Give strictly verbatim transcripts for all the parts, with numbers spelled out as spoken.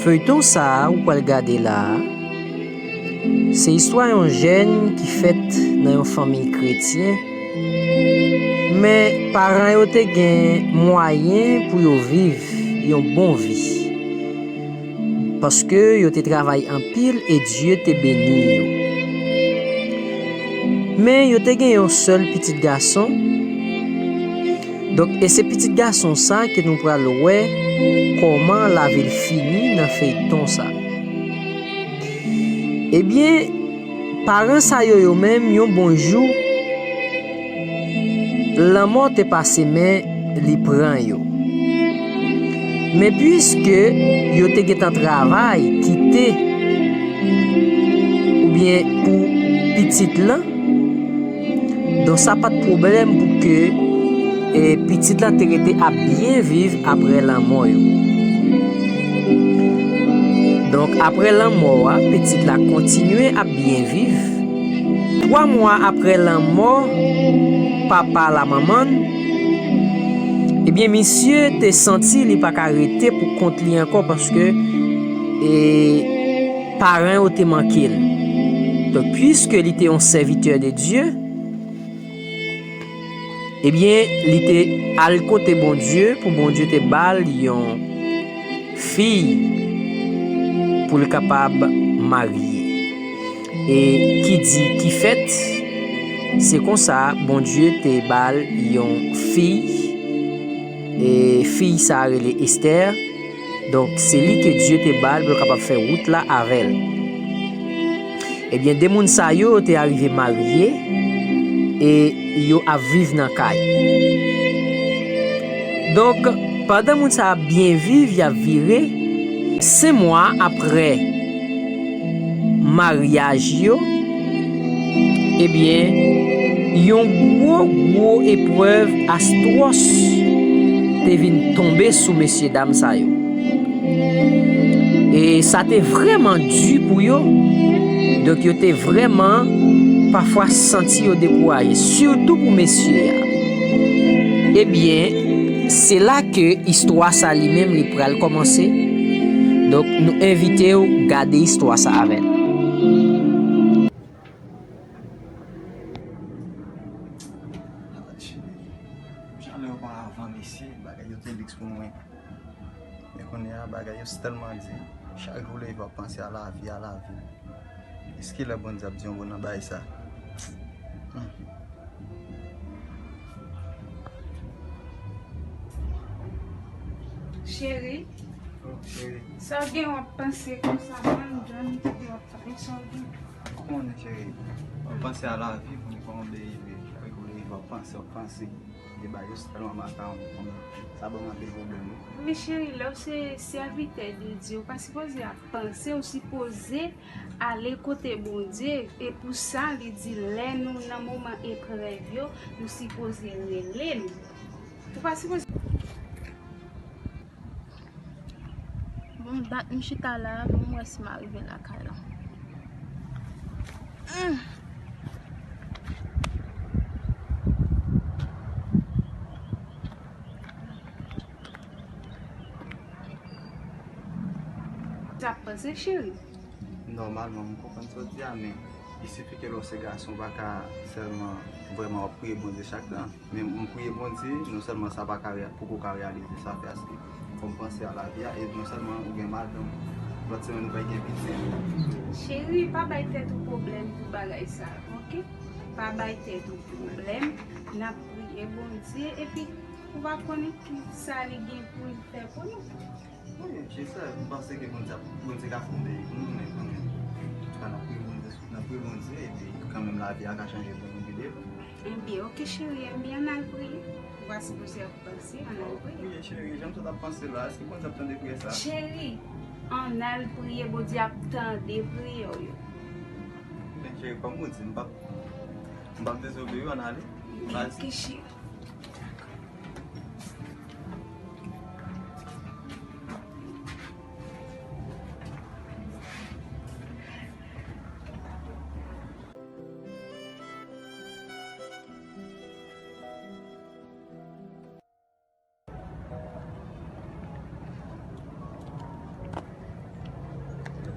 Feyton sa a ou pral gade la a, se istwa yon jèn ki fèt nan yon fanmi kretyen, men paran yo te gen mwayen pou yo viv yon bon vi, paske yo te travay anpil e Dye te beni yo. Men yo te gen yon sèl pitit gason. Donk, e se pitit gason sa ke nou pral wè kòman lavi l fini nan feyton sa. Ebyen, paran sa yo, yo menm, yon bon jou, lanmò te pase men li pran yo. Men piske yo te gentan travay, kite, oubyen pou pitit lan, donk sa pa t pwoblèm pou ke, e, pitit lan te rete ap byen viv apre lanmò yo. Donk, apre lanmò a, pitit la kontinye ap byen viv. Twa mwa apre lanmò papa la manman, ebyen, misye te santi li pa ka rete pou kont li ankò, paske, e, paran yo te manke l. Donk, piske li te yon sèvitè de Dye, ebyen, li te al kote Bondye pou Bondye te ba l yon fi pou l kapab marye. E ki di ki fèt, se konsa Bondye te ba l yon fi, e fi sa a rele Estè. Donk, se li ke Dye te ba l pou l kapab fè wout la avè l. Ebyen, de moun sa yo te arive marye e yo ap viv nan kay. Donk, pandan moun sa ap byen viv, y ap vire, senk mwa apre maryaj yo, ebyen, yon gwo, gwo eprèv astwòs te vin tonbe sou mesyedam sa yo. E sa te vrèman di pou yo. Donk, yo te vrèman pafwa santi yo dekouraje, sitou pou mesye a. Ebyen, se la ke istwa sa li menm li pral kòmanse. Donk, nou envite w gade istwa sa avè n. Jan lè yo pa avan, mesye, bagay yo te liks pou mwen. Men kounye a, bagay yo tèlman di. Chak jou w leve, w ap panse a lavi, a lavi. Èske lè Bondye ap di yon mo nan bagay sa? Hmm. Cheri, oh, cheri, sa w gen w ap panse konsa, man, John, ki w ap pale, sa w gen? Ou konnen, cheri, w ap panse a lavi, pou nou pa yon bebe. Chak jou w leve, w ap panse, w ap panse. Deba yo se tèlman makawon, sa ban m anpil pwoblèm, wi. Men cheri, lè w se sèvitè de Dye, ou pa sipoze ap panse, ou sipoze ale kote Bondye. E pou sa, li di, lè nou nan moman eprèv yo, nou sipoze rele l. Ou pa sipoze. Bon, dat m chita la, bon, m wè si m a rive lakay la. Hmm. Sa ap panse, cheri? Nòmalman, m konprann sa w di a, men il suffit ke lè w se gason, w pa ka sèlman vrèman w ap priye Bondye chak tan. Men m priye Bondye, non sèlman sa pa ka rea-, poko ka reyalize sa, paske fò m panse a lavi a, e non sèlman ou gen madanm, lòt semèn ou pral gen pitit. Cheri, pa bay tèt ou pwoblèm pou bagay sa, oke? Pa bay tèt ou pwoblèm, n ap priye Bondye, epi ou pa konnen ki sa li gen pou l fè pou nou. Wi, se sa, m panse ke Bondye ap, Bondye ka fè yon bèl ekonomi, men kanmenm. Antouka, n ap priye Bondye, n ap priye Bondye, epi kanmenm lavi a ka chanje pou nou pi devan. Ebyen, oke, cheri, ebyen, ann al priye. Ou pa sipoze ap panse, ann al priye. Wi, cheri, jan m sot ap panse la, èske Bondye ap tande priyè sa? Cheri, ann al priye, Bondye ap tande priyè w yo. Men, cheri, kòm ou di, m p ap, m p ap dezobeyi w, ann ale. Ebyen, oke, cheri.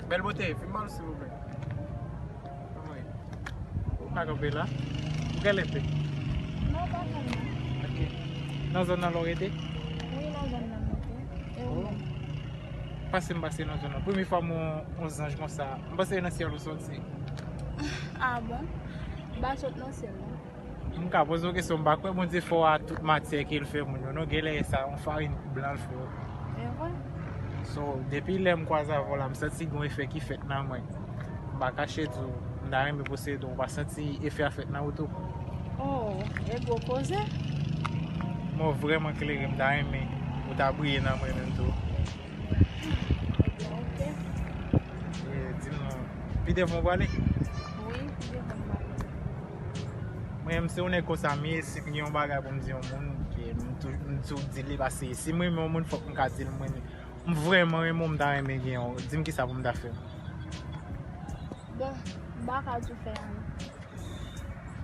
Bèl bote, fè m ba w silvouplè. Wi. Ou ka kanpe la? Ou gen lepe? Non, pa gen non. Ok. Nan zòn nan lè w rete? Wi, nan zòn nan m rete. E ou menm? Pase m pase nan zòn nan. Premye fwa m wè yon zanj konsa. M panse se nan syèl ou soti. Ah bon? M pa sot nan syèl non. M ka poze w kesyon, m pa kwè Bondye fò a tout matyè ke l fè moun yo non, genlè sa yon farin blan l fè w. E vre? So, depi lè m kwaze avè w la, m santi gen yon efè ki fèt nan mwen. M pa kache di w, m ta renmen posede w, ou pa santi efè a fèt nan ou tou? Oh, e gwo koze. Mwen vrèman klere, m ta renmen ou ta briye nan mwen menm tou. Ok. E, di m non, pi devan w prale? Wi, pi devan m prale. Mwen menm se yon nèg konsa m ye, si m gen yon bagay pou m di yon moun, ke m tou, m toujou di li, paske si m renmen yon moun, fòk m ka di l m renmen. M vrèman renmen w, m ta renmen gen yon, di m kisa pou m ta fè. Bon, m pa ka di w fè anyen.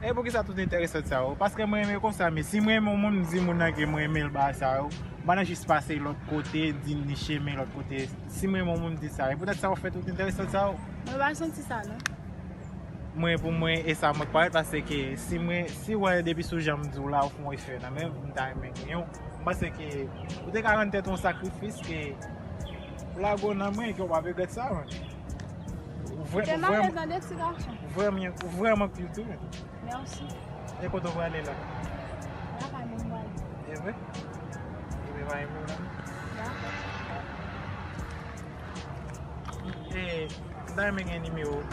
E poukisa tout enteresan sa yo? Paske mwen renmen konsa, men si mwen renmen yon moun, m di moun nan ke mwen renmen l bagay sa yo. M pa nan jis pase lòt kote, di ni chemen lòt kote. Si mwen renmen yon moun, m di sa. E poutèt sa w fè tout enteresan sa yo? Mwen pa santi sa non. Mwen, pou mwen, e sa mwen k parèt, paske si mwen, si w wè depi sou jan m di w la, ou fè yon efè nan men m, m ta renmen gen yon. M panse ke ou te ka rann tèt ou yon sakrifis ke ou lage w nan mwen, ke w p ap regrèt sa, man. Ou vrè-, ou vrèman, tande ti gason. Ou vrèman, ou vrèman cute tou, man. Mèsi. E kote w prale la? Lakay mwen m prale. E vre? Ebyen, pa gen pwoblèm. Dakò. E, m ta renmen gen nimewo w.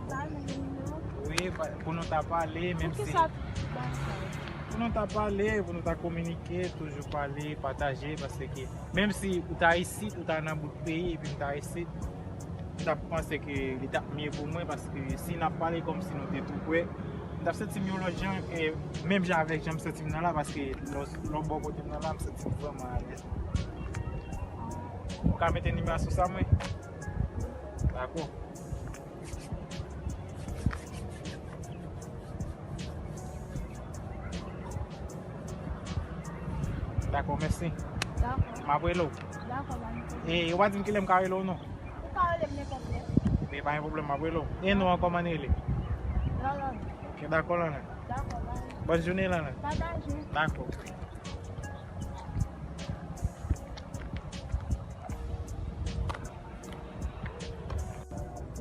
M ta renmen gen nimewo w? Wi, pa, pou nou ta pale, menm si. Poukisa tout bagay sa yo? Pou nou ta pale, pou nou ta kominike, toujou pale, pataje, paske menm si ou ta isit, ou ta nan bout peyi, epi m ta isit, m t ap panse ke li t ap mye pou mwen, paske si n ap pale kòmsi nou te tou prè, m t ap santi m yon lòt jan, e menm jan avèk jan m santi m nan la, paske lè w, lè w bò kote m nan la, m santi m vrèman alèz. Ou ka mete nimewo a sou sa mwen? Dakò. Dakò, mèsi. Dakò. M ap rele w. Dakò, pa gen pwoblèm. E, ou pa di m kilè m ka rele w non? Ou ka rele m nenpòt lè. E pa gen pwoblèm, m ap rele w. E non an, kòman n rele? Lanlan. Ok, dakò, Lanlan. Dakò, pa gen. Bòn jounen, Lanlan. Pataje. Dakò.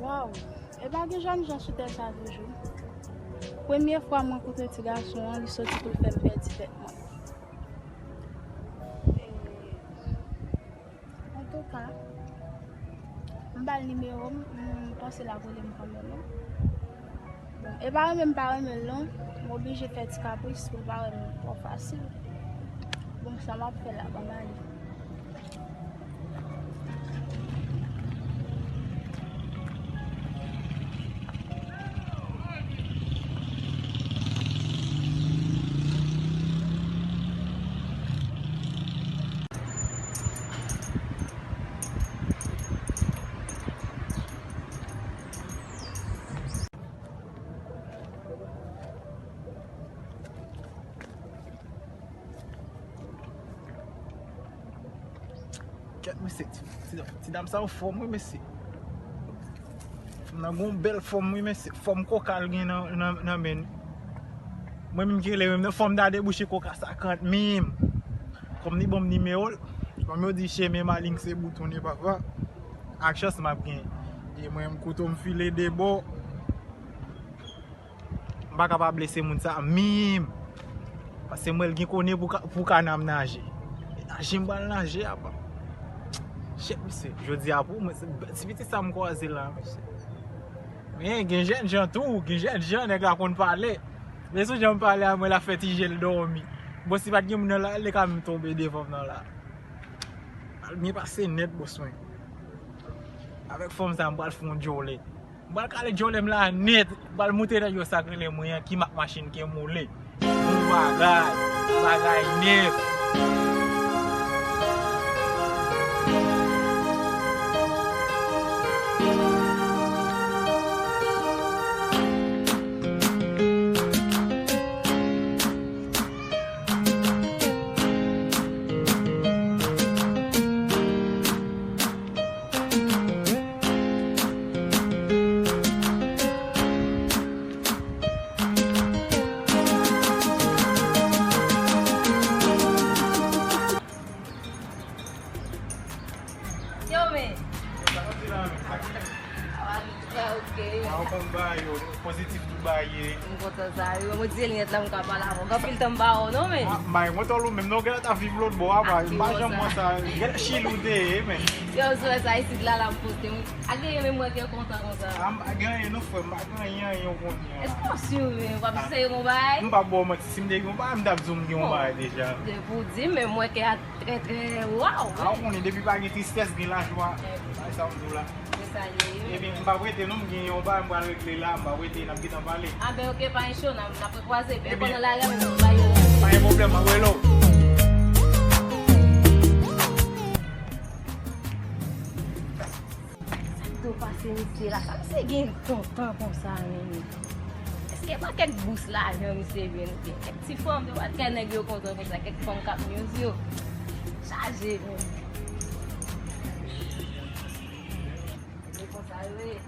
Waw, e pa gen jèn jan sou tè sa toujou. Premye fwa mwen koute ti gason an, li soti pou l fè m pèdi tèt mwen. E, antouka, m ba l nimewo m, m panse l ap rele m kanmenm wi. Bon, e pa renmen m pa renmen l non, m oblije fè ti kapris pou l pa renmen m twò fasil. Bon, sa m ap fè la, ban m ale. Kèt, mesye, ti, ti, ti dam sa anfòm wi, mesye. Fanm nan gon bèl fòm wi, mesye. Fòm koka l gen nan, nan, nan men l. Mwen menm ki rele menm nan, fò m ta debouche koka sa kant menm. Kòm li ban m nimewo l, kòm yo di chemen maleng se boutonnen papa. Ak chans m ap gen. E mwen m kouto m file de bò. M pa ka pa blese moun sa menm. Paske m wè l gen kone pou ka, pou kana m naje. E naje m pral naje apa. Shit, mesye, jodi a pou mwen, se bèl ti pitit sa m kwaze la, mesye. Men gen jèn jan tou, gen jèn jan, nèg la konn pale. Men sou jan m pale a mwen, l ap fè ti je l dòmi. Bon, si pa t gen moun nan la, li ka menm tonbe devan m nan la. L byen pase nèt, bòs mwen. Avèk fòm sa, m pral fè yon djòlè. M pral kale djòlè m la nèt. M pral montre nèg yo sa k rele mwen an, ki mak machin ke m woule. Bon bagay, bagay nèf. M kontan sa, wi. Mwen di se linyèt la m ka pale avè w. Gen anpil tan m pa wè w non, men. Ah, bay mwen tòl ou menm non, genlè t ap viv lòt bò a, bay. M pa janm wè sa. Genlè Chili w te ye, men. Yo, sou sa isit la, la m poste. A genyen menm mwen ke kontan konsa. Ah, m pa gen anyen non, frè m, m pa gen anyen, anyen w konnen. Èske w si, men? W ap eseye yon bagay? M pa ba w manti, si m te gen yon bagay, m t ap di w m gen yon bagay deja. Depi w di, men mwen ke a trè, trè, waw. Ah, ou konnen, depi pa gen tristès, gen lajwa. Bay sa m di w la. Se sa l ye, wi. Ebyen, m p ap rete non, m gen yon bagay m pral regle la, m p ap rete, n ap gentan pale. Ah, ben, oke, pa gen cho, n ap, n ap rekwaze, epi pandan lari a, m ap ba yo. Pa gen pwoblèm, m ap rele w. Sa k do pase misye la? Sa misye gen kontan konsa, menm? Èske pa kèk bous lajan misye jwenn? Oubyen kèk ti fanm, se pa kèk nèg yo kontan konsa, kèk fanm k ap nyonz yo. Chaje, menm. Se konsa yo ye.